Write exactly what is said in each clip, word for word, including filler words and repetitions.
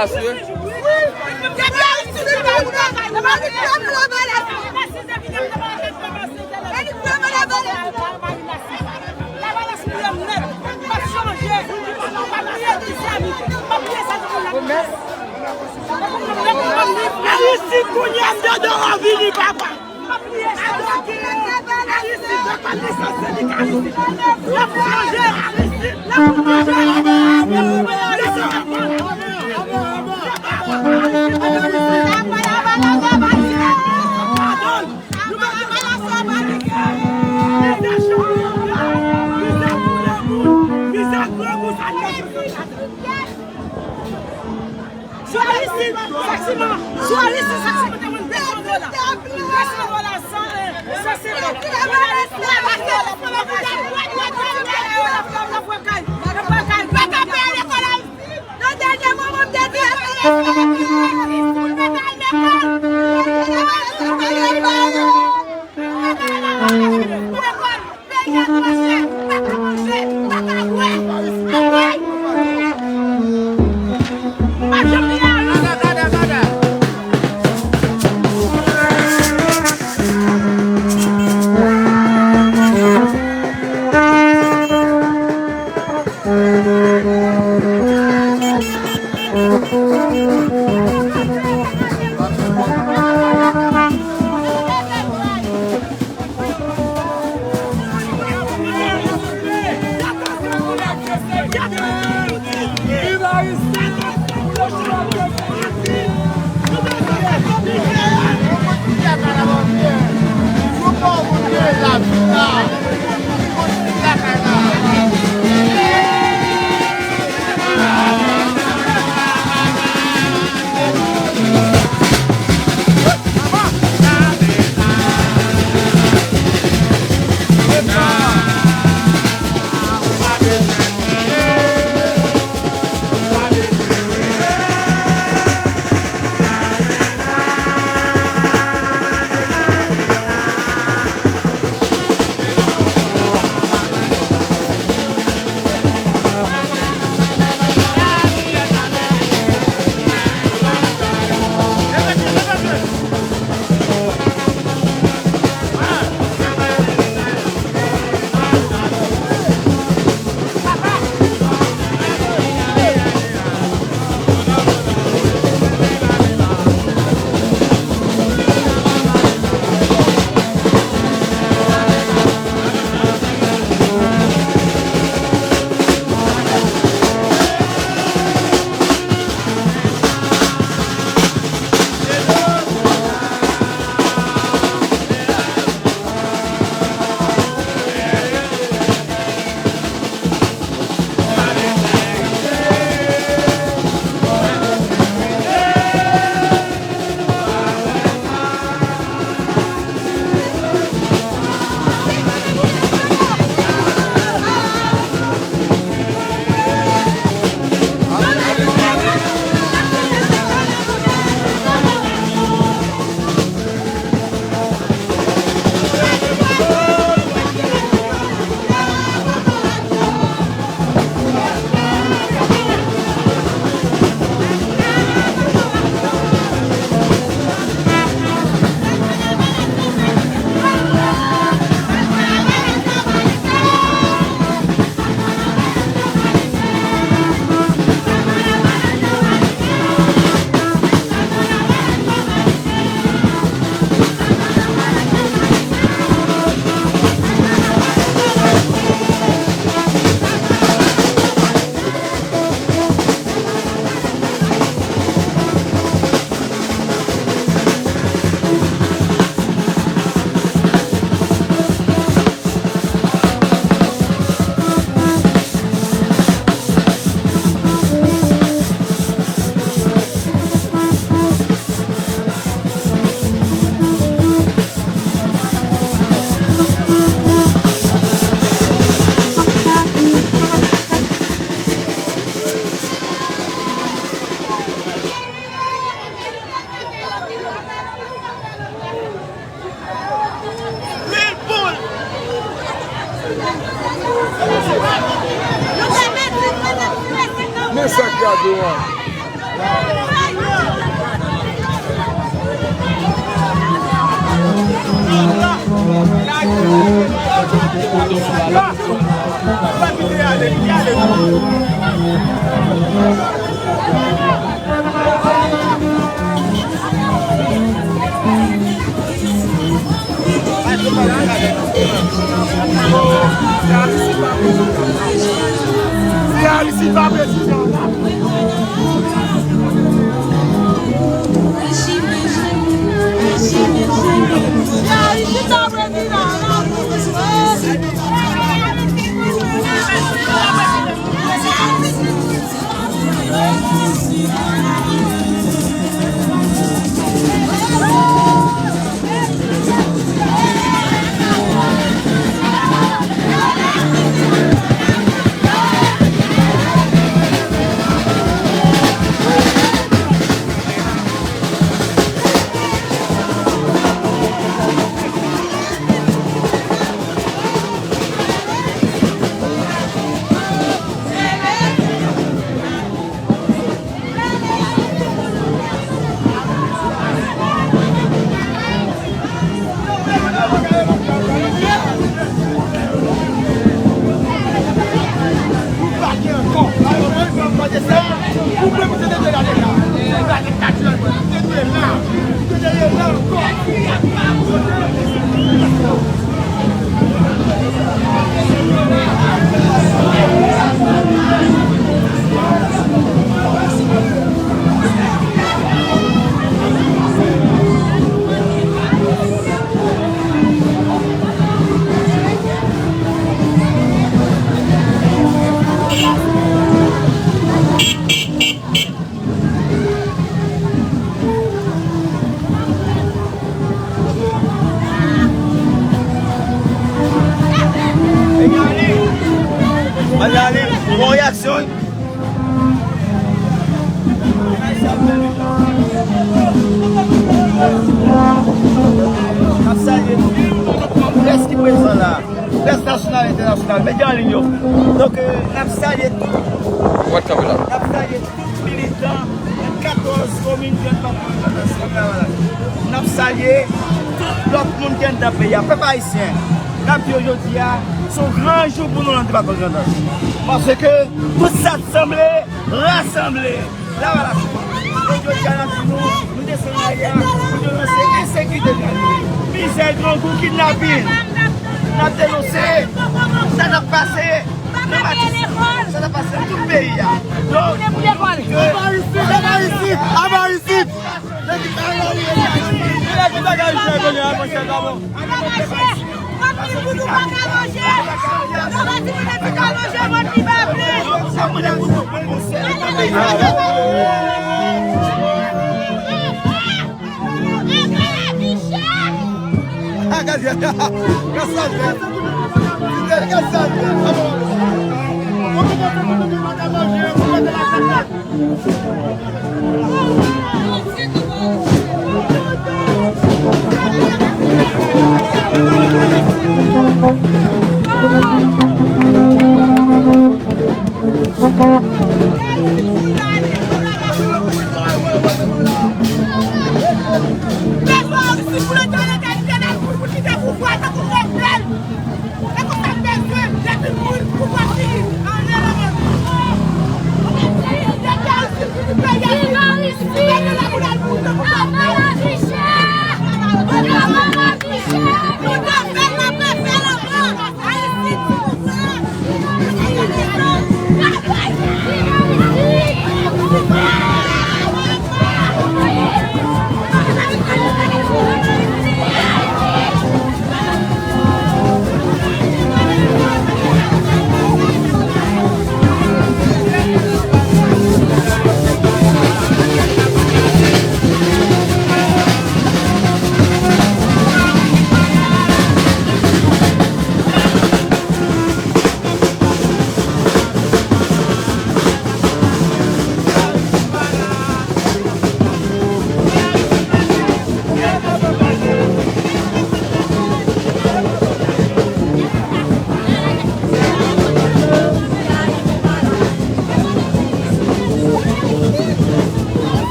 Asire. Aristide, kounye a, m dodo an vini, papa. Sou Aristide, sak siman, sou Aristide, sak siman te vann de san dola. De san dola, san, eh, san senkant. Nan dènye moman, m te di, Men sa k gade w an. Bon reyaksyon. N ap salye tout manm près ki prezan la. Près nasyonal, entènasyonal, medya an liy yo. Donk, euh, n ap salye tout. N ap salye tout militan nan katòz komin ki anndan depatman Grandans. N ap salye tout lòt moun ki anndan peyi a. Pèp ayisyen, n ap di yo jodi a, se yon gran jou pou nou nan depatman Grandans. Paske tout sa t sanble, rasanble. Lavalas. Donk, jodi a, n ap di nou, nou desann lari a, nou denonse ensekirite k ap viv, mizè, grangou, kidnapin. N ap denonse sa k ap pase nan Matisan, sa k ap pase nan tout peyi a. Donk, nou di ke Ava isit! Ava isit! Ava isit! Ava isit! Anpil moun nou pa ka manje. Yo pa di moun ki pa manje, mwen pi pa vle.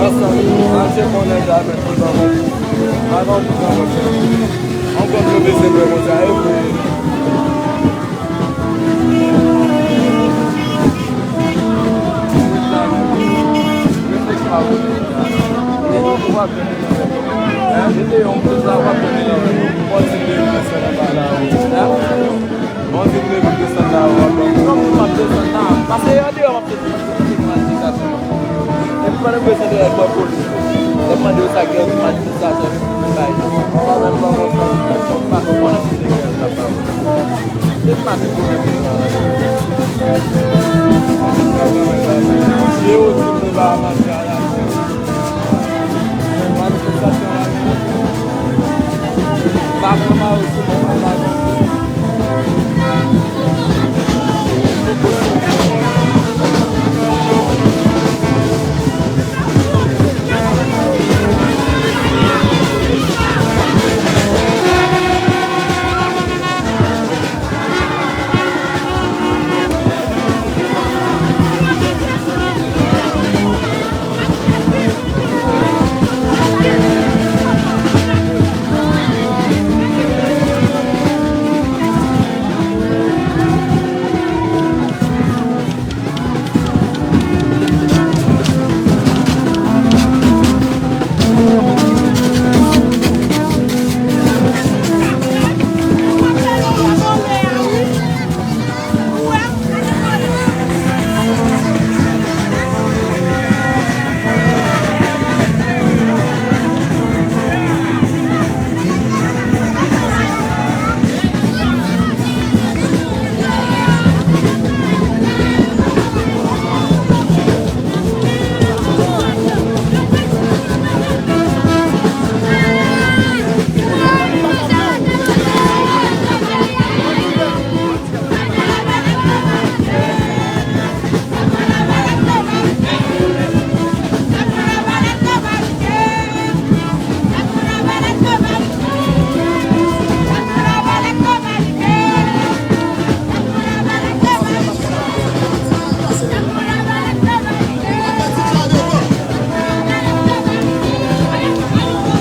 Ansanm, Matye konnen sa, men tout anvan. Avan tout anvan. Ankò nou bezwen fè konsa, e vre.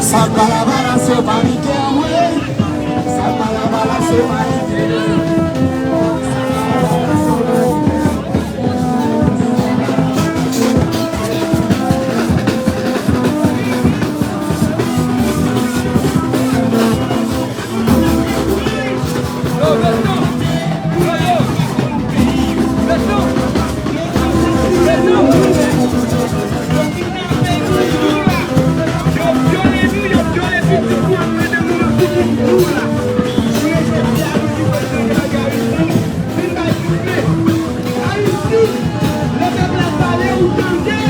Sa k pa la pa la se pa pike, wi. Sa k pa la pa la se pa pike. Ayiti, lè pèp la pale, ou tande.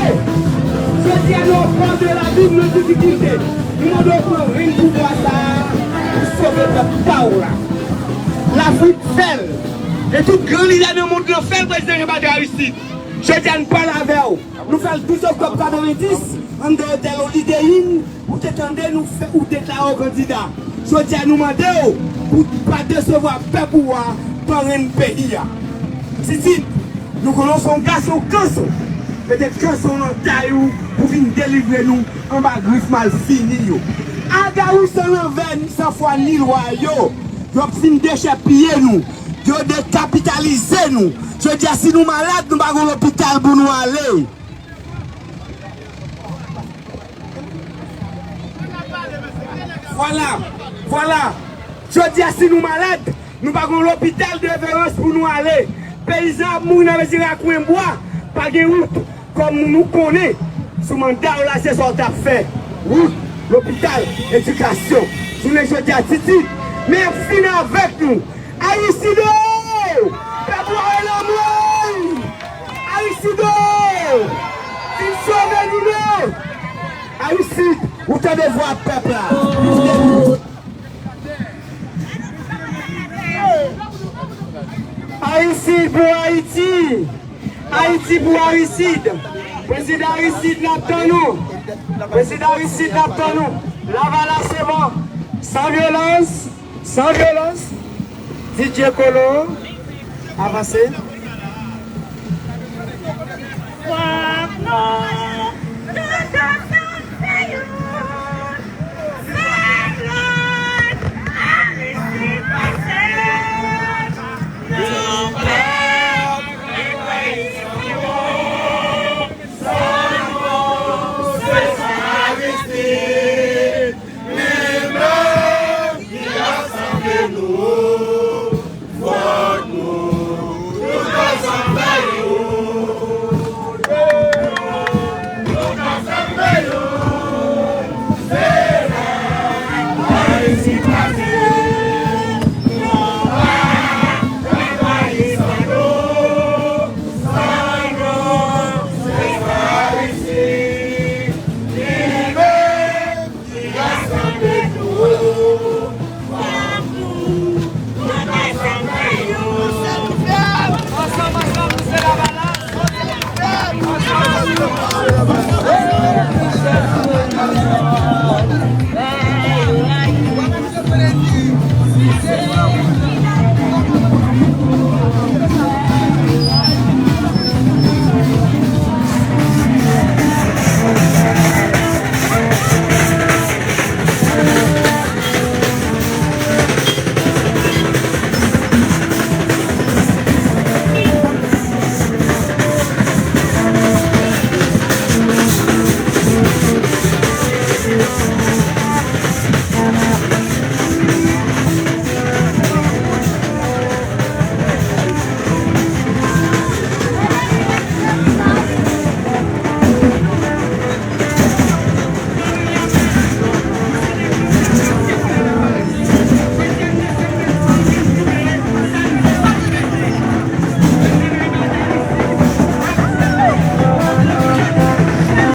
Jodi a, nou o bò de labim, nan difikilte. Nou mande w pran ren pouvwa sa a pou sove pèp pa w la. Lafrik fè l. E tout gran lidè nan mond lan fè l, prezidan Jean Bertrand Aristide. Jodi a, n pale avè w. Nou fè l douz oktòb katrevendis, anndan otèl Holiday Inn, ou te tande nou fè, ou deklare w kandida. Jodi a, nou mande w pou w pa desevwa pèp ou a, pran ren peyi a. Titid, nou konnen w se yon gason kanson. Mete kanson w nan tay ou pou vin delivre nou anba grif malfini yo. Agawis an lanvè, ni sanfwa ni lwa yo. Yo ap fin dechèpiye nou. Yo dekapitalize nou. Jodi a, si nou malad, nou pa gen lopital pou nou ale. Vwala, vwala. Jodi a, si nou malad, nou pa gen lopital de referans pou nou ale. Peyizan ap mouri nan mezi rakwen bwa, pa gen wout. Kòm nou konnen, sou manda w la, se sa w t ap fè. Wout, lopital, edikasyon. Jounen jodi a, Titid, men ap fin avèk nou. Aristide! Pèp la rele anmwey! Aristide! Vin sove nou non! Aristide, ou tande vwa pèp la! Aristide pou Ayiti! Ayiti pou Aristide! Prezidan Aristide, n ap tann ou! Prezidan Aristide, n ap tann ou! Lavalas se mò! San vyolans! San vyolans, D J Kolo, avanse. Fòk nou tout ansanm fè youn. Sèl lòd, Aristide pase. Nou pèp, nou pèp, sèl lòd, sèl lòd, Aristide. Li menm ki rasanble nou, fòk nou tout ansanm fè youn. Tout ansanm fè youn. Se la Ayiti pase. Nou pa ka